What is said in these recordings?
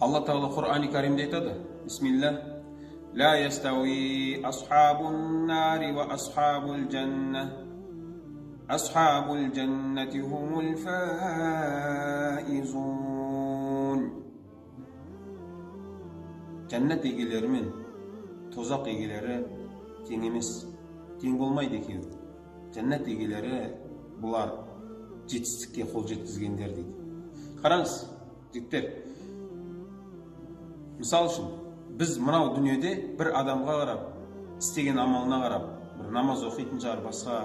Алла Тағала Құрани Кәрімде айтады: бисмилля, ла ястауи асхабун нари ва асхабул жанна, асхабул жаннати хумул фаизун. Жәннат егелері мен тозақ егелері тең емес, тең болмайды екеуі. Жәннат егелері бұлар жетістікке қол жеткізгендер дейді. Қараңыз, жігіттер, мысал үшін, біз мынау дүниеде бір адамға қарап, істеген амалына қарап, бір намаз оқитын шығар, басқа,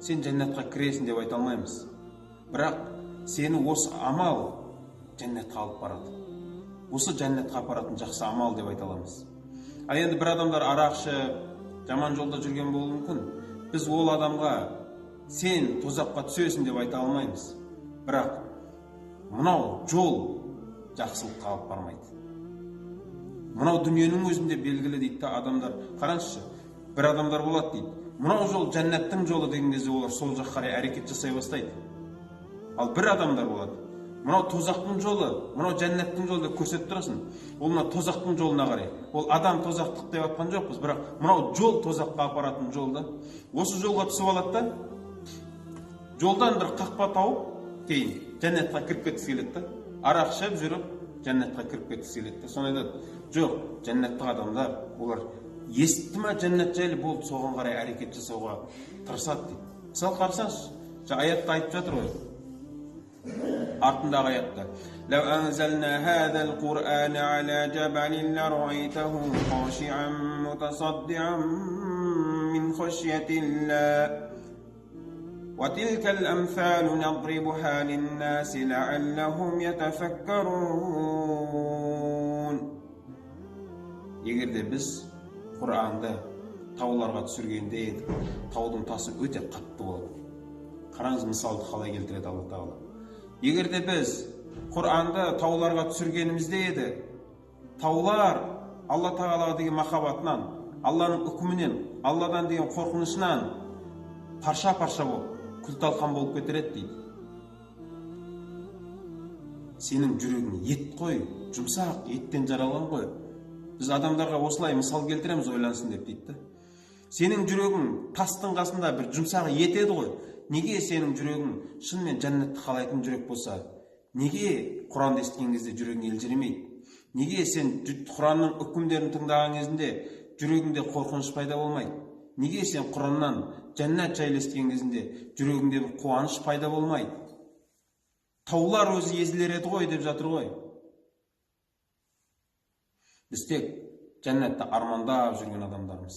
сен жәннатқа кіресің деп айта алмаймыз. Бірақ сені осы амал жәннатқа алып барады, осы жәннатқа апаратын жақсы амал деп айта аламыз. Ал енді бір адамдар арақ ішіп, жаман жолда жүрген болуы мүмкін. Біз ол адамға сен тозаққа түсесің деп айта алмаймыз. Бірақ мынау жол жақсылыққа алып бармайды. Мынау дүниенің өзінде белгілі дейді да адамдар. Қараңызшы, бір адамдар болады дейді, мынау жол жәннаттың жолы деген кезде олар сол жаққа қарай әрекет жасай бастайды. Ал бір адамдар болады, мынау тозақтың жолы, мынау жәннаттың жолы деп көрсетіп тұрасың, ол мына тозақтың жолына қарай. Ол адам тозақтық деп жатқан жоқпыз, бірақ мынау жол тозаққа апаратын жол да. Осы жолға түсіп алады да, жолдан бір қақпа тауып, кейін жәннатқа кіріп кеткісі келеді да. Арақ ішіп жүріп жәннатқа кіріп кеткісі келеді да. Соны айтады: жоқ, жәннаттық адамдар олар естіді ма жәннат жайлы, болды, соған қарай әрекет жасауға тырысады дейді. Мысалы, қарасаңызшы, жаңа аятта айтып жатыр ғой, артындағы аятта: لو أنزلنا هذا القرآن على جبل لرأيته خاشعا متصدعا من خشية الله وتلك الأمثال نضربها للناس لعلهم يتفكرون. Егер де біз Құранды тауларға түсіргенде едік, таудың тасы өте қатты болады. Қараңыз, мысалды қалай келтіреді Алла Тағала. Егер де біз Құранды тауларға түсіргенімізде еді, таулар Алла Тағалаға деген махаббатынан, Алланың үкімінен, Алладан деген қорқынышынан парша парша болып, күл талқан болып кетер еді дейді. Сенің жүрегің ет қой, жұмсақ еттен жаралған ғой. Біз адамдарға осылай мысал келтіреміз, ойлансын деп дейді да. Сенің жүрегің тастың қасында бір жұмсақ ет еді ғой. Неге сенің жүрегің шынымен жәннатты қалайтын жүрек болса, неге Құранды естіген кезде жүрегің елжіремейді? Неге сен Құранның үкімдерін тыңдаған кезінде жүрегіңде қорқыныш пайда болмайды? Неге сен Құраннан жәннат жайлы естіген кезінде жүрегіңде бір қуаныш пайда болмайды? Таулар өзі езілер еді ғой деп жатыр ғой. Біз тек жәннатты армандап жүрген адамдармыз.